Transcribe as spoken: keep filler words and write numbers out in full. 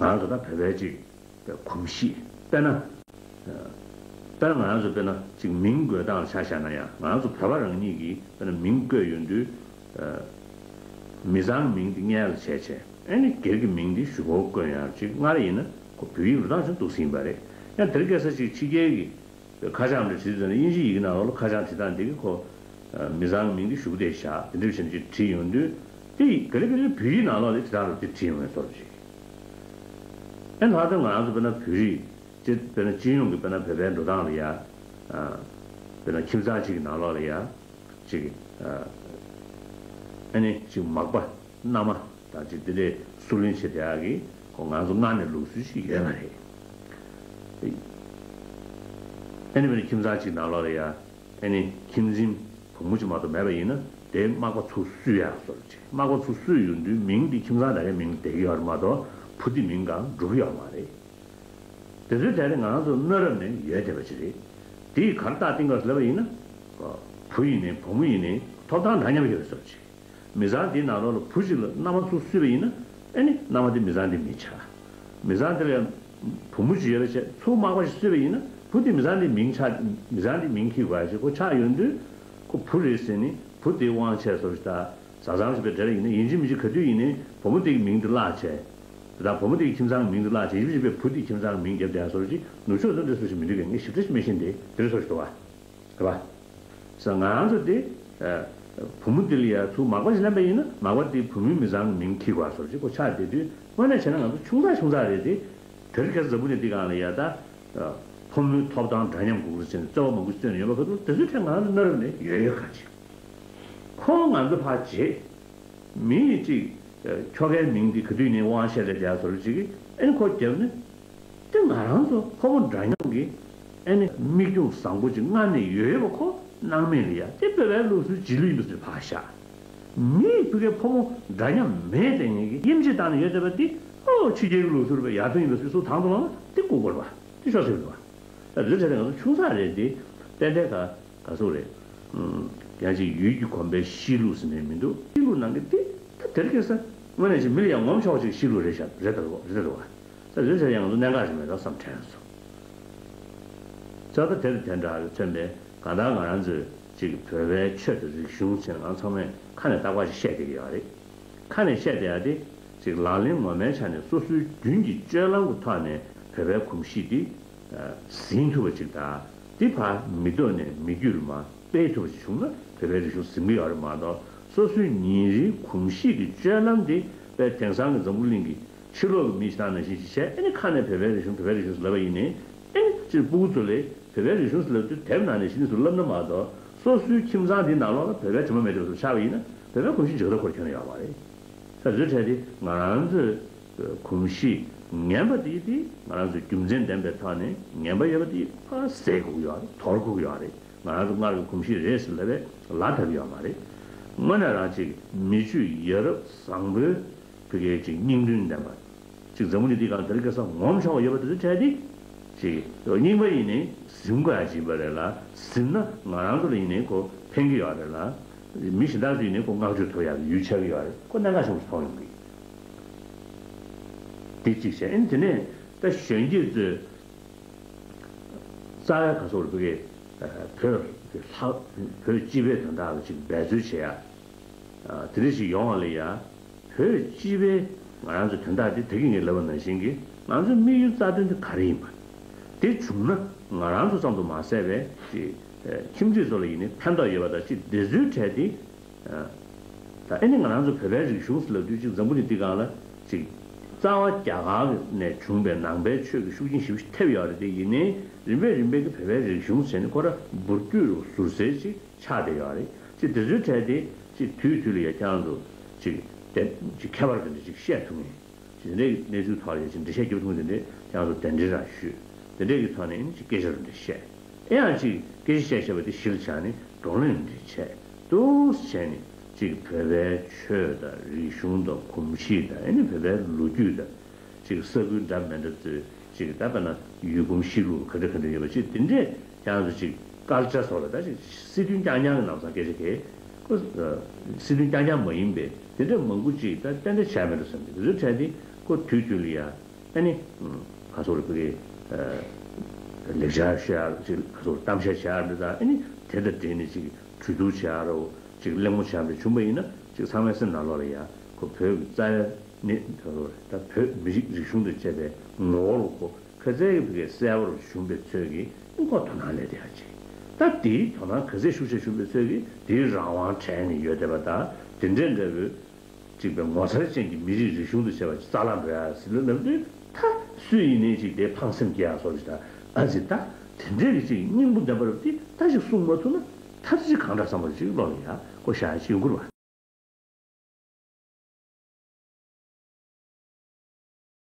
ང་ཚོ་ད་བོད་པའི་ཅིག་གོམས་གཤིས། དཔེར་ན། དཔེར་ན་ང་རང་ཚོ་དཔེར་ན་ཅིག་མིང་འགོད་སྟངས་ལ་ཆ་བཞག་ན་ཡང་། ང་རང་ཚོ་བོད་པ་རང་ཉིད་ཀྱིས་དཔེར་ན་མིང་བཀོད་ཡོང་དུས། མི་ཚང་མིང་དེ་སྔོན་ལ་བྱས་བྱས། ཨ་ནི་སྒེར་གྱི་མིང་དེ་གཞུག་གུ་བཀོད་ཡང་ཅིག་སྔར་ཡིན་ན་ཁོ་བོད་ཡིག་འགྲོ་སྟངས་ཤིག་འདུག་ཟིན་པ་རེད། ཡང་དེར་སྐད་ཆ་ཅིག་ཕྱི་རྒྱལ་གྱི་ཁ་བྱང་འདྲ་བྲིས་ཙང་ནས། དབྱིན་ཇི་ཡི་གེ་ནང་ལོགས་ལ་ཁ་བྱང་བྲིས་སྟངས་འདི་གི་ཁོ་མི་ཚང་མིང་འདི་གཞུག་གུ་དེ་བཞག་དེ་འདྲ་བྱས་ནས་ཅིག་བྲིས་ཡོང་དུས། དེ་ག་ལེ་ག་ལེ་བོད་ཡིག་ནང་ལོགས་ལ་དེ་དག་ལ་དེ་བྲིས་ཡོང་བའི་བཟོ་འདྲ་ཅིག་ཨེ་ལྷག་དོན་ང་རང་ཚོ་དཔེར་ན་བོད་རིགས་ཅིག་དཔེར་ན་སྤྱི་ཡོངས་ཀྱི་དཔེར་ན་བོད་པའི་འགྲོ་སྟངས་ལ་ཡ། དཔེར་ན་ཁྱིམ་ཚང་གཅིག་གི་ནང་ལོགས་ལ་ཡ། ཅིག་ཨ་ནི་ཅིག་མག་པ་མནའ་མ་དང་ཅིག་དེ་འདྲའི་བསུ་ལེན་བྱེད་བསྡད་ཡག་གི་ཁོ་ང་ཚོ་སྔར་ནས་ལུགས་སྲོལ་ཞིག་ཡོད་པ་རེད། ཨ་ནི་དཔེར་ན་ཁྱིམ་ཚང་གཅིག་ནང་ལོགས་ལ་ཡ། ཨ་ནི་ཁྱིམ་འཛིན་བུ་མོ་གཅིག་མ་གཏོགས་མེད་པ་ཡིན་ན། དེའི་མག་པ་ཚུར་བསུ་ཡག་བཟོ་འདྲ་ཅིག་མག་པ་ཚུར་བསུ་ཡོང་དུས་མིང་འདི་ཁྱིམ་ཚང་དེ་གའི་མིང་བསྡད་ཀྱི་ཡོད་རེད་མ་གཏོགས། བུ་དེའི་མིང་སྒང་འགྲོ་གི་ཡོད་མ་རེད། དེ་ཚོའི་གྲས་དེ་ང་རང་ཚོ་གནའ་རབས་ནས་ཡོད་བསྡད་པ་ཅིག་རེད། དེ་ཡི་གར་སྟེགས་སྟེང་ག་ལབ་པ་ཡིན་ན། བུ་ཡིན་ནའི་བུ་མོ་ཡིན་ནའི་ཐོབ་ཐང་འདྲ་མཉམ་ཡོད་པའི་བཟོ་འདྲ་ཅིག་མི་ཚང་དེའི་ནང་ལོགས་ལ་བུ་ཞིག་ལ་མནའ་མ་ཚུར་བསུས་པ་ཡིན་ན། ཨ་ནི་མནའ་མ་དེ་མི་ཚང་དེའི་མིང་ཆགས། མི་ཚང་དེ་ལ་བུ་མོ་ཞིག་ཡོད་པ་བྱས་ཚུར་མག་པ་ཞིག་བསུས་པ་ཡིན་ན། བུ་དེ་མི་ཚང་དེའི་མིང་ཆགས། མི་ཚང་དེའི་མིང་འཁྱེར་དགོས་ཡ་ཅིག་ཁོ་ཆགས་ཡོང་དུས། ཁོ་བུ་རེད་ཟེར་ནས་བུ་དེའི་དབང་ཆ་བཟོ་འདྲ་ཅིག་ད། བཟའ་ཚང་ཞིག་པའི་གྲས་ལ་ཡིན་ན། ཡིན་གཅིག་མིན་གཅིག་ག་དུས་ཡིན་ནའི་བུ་མོ་དེ་གི་མིང་དེ་བརླག་བྱས། དེ་དང་བུ་མོ་དེ་གི་ཁྱིམ་ཚང་གི་མིང་དེ་བརླག་བྱས། ཡིན་གཅིག་མིན་གཅིག་བུ་དེ་གི་ཁྱིམ་ཚང་གི་མིང་རྒྱབ་བསྡད་ཡ་བཟོ་འདྲ་ཅིག་ནུབ་ཕྱོགས་སུ་འདྲ་བཟོ་ཞིག་མི་འདུག་གས། ངས་ཞིབ་ཕྲ་ཞིག་མི་ཤེས་ཏེ། དེ་འདྲ་བཟོ་ཞིག་འདུག་བ། རེད་པ། ས་ང་རང་ཚོ་དེ། བུ་མོ་དེ་ལ་ཡ་ཚུར་མག་པ་ཞིག་ལེན་པ་ཡིན་ན། མག་པ་དེ་བུ་མོའི་མི་ཚང་གི་མིང་འཁྱེར་དགོས་བཟོ་འདྲ་ཅིག་ཁོ་ཆགས་བསྡད་དུས། དངོས་གནས་བྱས་ན་ང་ཚོ་ཆུང་ཙག་ཆུང་ཙག་རེད་དེ། དེར་ཁ་སང་འཛམ་བུ་གླིང་འདི་སྒང་ལ་ཡ་ད། ཕོ་མོའི་ཐོབ་ཐང་འདྲ་མཉམ་དགོས་རེད་ཟེར་ནས་རྩ་བ་མང་པོ་བཏོན་ཡོད་པ་ག་འདུག་དེ་ཚོའི་གྲས་ང་རང་ཚོ་གནའ་རབས་ནས་ཡོད་ཡོད་ག་ཅིག་ཁོ་ང་ཚོ་ཕར་བརྗེད། མི་གཅིག་ཁྱོ་གའི་མིང་འདི་ག་དུས་ནས་དབང་བཤད་ལས་བསྡད་ཡ་བཟོ་འདྲ་ཅིག་ཨ་ནི་ཁོ་རྒྱབ་ནས། དེ་ང་རང་ཚོ་ཕོ་མོ་འདྲ་མཉམ་གྱི་ཨ་ནི་དམིགས་ཡུལ་བཟང་པོ་ཅིག་སྔར་ནས་ཡོད་ཡོད་པ་ཁོ་སྣང་མེད་ལ་ཡ། དེ་བོད་པའི་ལུགས་སྲོལ་རྗེས་ལུས་ཡིན་པ་ཚོ་ཕར་བཞག་མི་ཕ་གིའི་ཕོ་མོ་འདྲ་མཉམ་མེད་དེ་ངེད་ཀྱི་དབྱེ་འབྱེད་བཏང་ནས་ཡོད་བསྡད་པ་འདི། ཨོ་ཕྱི་རྒྱལ་གྱི་ལུགས་སྲོལ་རེད་པ། ཡར་ཐོན་ཡིན་པ་ཚོས་སུ་དང་དུ་བླངས་ན་དེ་ལྐུགས་པ་རེད་པ། དེ་ཤོར་ཟེར་བ་རེད་པ། ད་དེ་ཚོ་དེ་ང་ཚོ་ཆུང་ཙག་རེད་དེ། ཏན་ཏན་ག་ག་ཚོད་རེད། ཡང་ཅིག་ཡུལ་གྱི་གོམས་པའི་གཤིས་ལུགས་ཟེར་ནས་མི་འདུག་གཤིས་ལུགས་ནང་གི་དེ་ད་དེར་ཁ་སང་དངོས་གནས་ཅིག་མི་ལ་ཡང་ངོམ་ཆོག་ཅིག་གཤིས་ལུགས་རེད་ཤག་རེད་དོ། རེད་དོ། ད་རེད་ཟེར་ཡང་ང་ཚོ་གནད་འགག་ཅིག་མེད་དོ་བསམ་དྲན་སོང་། ད་ལྟ་དེ་དང་དེ་འདྲ་མཚོན་པའི་གང་ལྟར་ང་རང་ཚོས་ཅིག་བོད་པའི་ཆོས་དང་རིག་གཞུང་ཟེར་ནས་ང་ཚང་མས་ཁ་ནས་རྟག་པར་ཅིག་བཤད་བསྡད་ཀྱི་ཡོད་རེད། ཁ་ནས་བཤད་བསྡད་ཡ་དེ་ཅིག་ལག་ལེན་ངོ་མའི་ཆ་ནས་སོ་སོའི་རྒྱུན་གྱི་སྤྱོད་ལམ་གྱི་ཐོག་ནས་བོད་པའི་གོམས་གཤིས་འདི་ཟིན་ཐུབ་པ་ཅིག་དང་། འདི་ཕར་མི་ཐོག་ནས་མི་རྒྱུད་ལ་མར་སྤེལ་ཐུབ་པ་ཞིག་བྱུང་ན་བོད་པའི་རིག་གཞུང་ཟིན་གྱི་ཡོད་རེད་མ་གཏོགས། སོ་སོའི་ཉིན་རེའི་གོམས་གཤིས་ཀྱི་སྤྱོད་ལམ་དེ་དཔེ་དེང་སང་གི་འཛམ་བུ་གླིང་གི་ཕྱི་ལོགས་ཀྱི་མི་ཞིག་དང་ནང་བཞིན་ཅིག་བྱས། ཨ་ནི་ཁ་ནས་བོད་པའི་རིག་གཞུང་། བོད་པའི་རིག་གཞུང་ཟེར་ལབ་པ་ཡིན་ནའི། ཨ་ནི་སྤྱིར་སྤུ་གུ་ཚོ་ལ་བོད་པའི་རིག་གཞུང་ཟེར་ལབ་དུས་དེབ་ནང་ནས་གཞི་ནས་སུ་ལབ་ན་མ་གཏོགས། སོ་སོའི་ཁྱིམ་ཚང་དེའི་ནང་ལོགས་ལ་བོད་པའི་དྲི་མ་མེད་པ་ཞིག་ཆགས་པ་ཡིན་ན་བོད་པའི་གོམས་གཤིས་འཇགས་ཐབས་ཁོ་ར་ཁྱོན་ནས་ཡོད་མ་རེད། ད་དེ་ཚོའི་གྲས་དེ་ང་རང་ཚོའི་གོམས་གཤིས་ངན་པ་དེ་དེ་ང་རང་ཚོའི་རྒྱུ་མཚན་ལྡན་པའི་ཐོག་ནས་ངན་པ་ཡོད་པ་དེ་ཕར་ཟད་དགོས་ཀྱི་ཡོད་རེད། དོར་དགོས་ཀྱི་ཡོད་རེད། ང་རང་ཚོ་སྔར་གྱི་གོམས་གཤིས་རེད་ཟེར་ལབ་པས་ལ་ཐབས་ཡོད་མ་རེད། དངོས་གནས་རང་ཅིག་མི་ཆོས་ཡ་རབས་བཟང་པོའི་ཕ་གིའི་ཅིག་སྙིང་དོན་ལྡན་པ། ཅིག་འཛམ་བུ་གླིང་འདིའི་སྒང་དེར་ཁ་སང་ངོམ་ཆོག་ཡོད་པ་དེ་ཚོའི་གྲས་དེ། ཅིག་རྙིང་པ་ཡིན་ནའི་ཟིན་དགོས་ཡ་ཅིག་ཡིན་པ་རེད་ལ། ཟིན་ན་ང་རང་ཚོ་ལ་ཡིན་ནའི་ཁོ་ཕན་གྱི་ཡོད་རེད་ལ། མི་གཞན་དག་ཚོ་ཡིན་ནའི་ཁོ་བསྔགས་བརྗོད་ཐོབ་ཡག་གི་ཡུལ་ཆགས་ཀྱི་ཡོད་རེད། ཁོ་གནད་འགག་ཆེན་པོ་ཞིག་མཐོང་ཡོང་གི། དེ་གཅིག་བྱས། ཨ་ནི་དེ་ནས་ད་གཞོན་སྐྱེས་ཚོས་རྩ་བའི་ག་སོགས་རུ་ཕ་གིའི་བོད་ལྷག་བོད་སྤྱི་པའི་དོན་དག་ལ་ཅིག་འབད་རྩོལ་བྱེད་ཡ། དེ་འདྲ་ཞིག་ཡོང་བ་ལ་ཡ། བོད་སྤྱི་པའི་ང་རང་ཚོ་དོན་དག་དེ་ད་གིན་ངས་ལབ་པ་ནང་བཞིན་གྱི་ང་ཚོའི་དམིགས་ཡུལ་རྩ་དོན་དེ་ག་རེ་ཡིན་པ། དེ་བྱུང་ན་ང་རང་ཚོ་ཙམ་དུ་མ་ཟད་པའི་ཅིག་ཁྱིམ་མཚེས་ཚོ་ལ་ཡིན་ནའི་ཕན་ཐོགས་ཡོད་པ་དང་། ཅིག་དེ་ཚོའི་གྲས་དེ། ད་ཨ་ནི་ང་རང་ཚོ་བོད་པའི་རིག་གཞུང་ཟེར་ལབ་དུས་ཅིག་འཛམ་བུ་གླིང་འདིའི་སྒང་ལ་ཅིག་རྩ་བ་རྒྱ་གར་ནས་བྱུང་པའི་ནང་པའི་ཆོས་ཀྱི་ཤུགས་རྐྱེན་ཞེ་པོ་ཅིག་ཐེབས་ཡོད་རེད་དེ། ཡིན་ནའི་རིམ་པས་རིམ་པས་ཀྱི་བོད་པའི་རིག་གཞུང་ཟེར་ནས་ཁོ་ར་འབུར་སྐྱོད་རུ་ཟུར་ཟེར་ཅིག་ཆགས་བསྡད་ཡོད་རེད། ཅིག་དེ་ཚོའི་གྲས་དེ་ཅིག་དུས་དུས་ལ་ཡ་ཁྱེད་རང་ཚོ་ཅིག་དེ་ཅིག་ཁྱད་པར་དེ་འདྲ་ཅིག་བཤད་ཐུབ་ངེས། ཅིག་དེ་འདྲའི་གནས་ཚུལ་ཐོག་ལ་ཡ་ཅིག་འགྲེལ་བཤད་རྒྱབ་ཐུབ་ངེས། དེ་འདྲའི་ཁྱེད་རང་ཚོ་གདན་འདྲེན་རང་ཞུས། དེ་འདྲའི་གི་ཐོག་ནས་ཅིག་སྐད་ཆ་རུ་འདྲ་བཤད། ཨེ་ཡང་ཅིག་སྐད་ཆ་བཤད་བཤད་པ་དེ་གཞི་ལ་བཞག་ནས་བགྲོ་གླེང་འདྲ་བྱས། འདུག་བྱས་ནས་ཅིག་བོད་པའི་ཆོས་དང་རིག་གཞུང་དང་གོམས་གཤིས་དང་། ཨ་ནི་བོད་པའི་ལོ་རྒྱུས་དང་། ཅིག་ས་ཁུལ་འདྲ་མི་འདྲ་ཚོའི་ཅིག་ད་དཔེར་ན་ཡུལ་གོམས་གཤིས་ལུགས་ག་འདྲ་ག་འདྲ་ཡོད་པ། ཅིག་དེ་འདྲས་ཁྱེད་རང་ཚོ་ཅིག་སྐད་ཆ་སོགས་ལ་ད་ཅིག་སྲིད་དོན་རྐྱང་རྐྱང་གི་ལམ་སང་སྐད་ཆ་གས་ཁོ། སྲིད་དོན་རྐྱང་རྐྱང་མ་ཡིན་པའི་དེ་འདྲ་མང་པོ་ཅིག་ད་ཏན་ཏན་བྱས་མེད་འགྲོ་བསམ་གྱི། དེ་ཚོའི་གྲས་དེ་ཁོ་དུས་དུས་ལ་ཡ། ཨ་ནི། ཁ་སོགས་ལ་བོད་ཀྱི་ལེགས་སྦྱར་ཤར་ཅིག་ཁ་སོགས་གཏམ་བཤད་བྱ་རེད། ད་ཨ་ནི་དེ་དང་འབྲེལ་ནས་ཅིག་གྲོས་བསྡུར་བྱ་རོགས་ཅིག་གླེང་མོ་བྱ་རེད་བྱུང་པ་ཡིན་ན། ཅིག་ཚང་མའི་སེམས་ནང་ལོགས་ལ་ཡ་ཁོ་བོད་ཀྱི་རྩ་བའི་ནི་ད་བོད་མི་རིགས་རིག་གཞུང་དང་བཅས་པའི་ངོ་བོ་ལ་ཁོ་ཁ་ཚ་གི་བོད་ཀྱི་གསལ་བོར་བྱུང་པའི་ཚོད་ཀྱིས་ཁོ་དོ་སྣང་ལས་དེ་ཡ་ཅིག་ད་དེའི་དོ་སྣང་ག་ཚད་ཤུགས་ཆེ་བྱུང་པའི་ཚོད་ཀྱིས་དེའི་རང་དབང་བྲལ་ནས་ཡོད་བསྡད་པ་དང་དེ་འདྲའི་འདྲ་བོའི། གཅིག་པའི་ངོ་མཚར་ཅན་གྱི་མི་རིགས་རིག་གཞུང་དུ་བྱས་པ་རྩ་ལ་འགྲོ་ཡ་ཟེར་ལབ་ལབ་དུས་ད་སུ་ཡིན་ནའི་ཅིག་དེ་ཕངས་སེམས་སྐྱེ་ཡ་སོགས་ཅིག་དང་ཨ་ཙི་ད་དེ་འདྲའི་གི་ཅིག་སྙིང་པོ་ལྡན་པ་རུ་དེ་ད་ཅིག་གསུང་མ་ཐུབ་ན་ད་ཅིག་གང་འདྲ་བསམ་པ་ཅིག་བློ་ལ་ཡ་ཁོ་ཤ་ཡ་ཅིག་ཡོང་གི་རེད་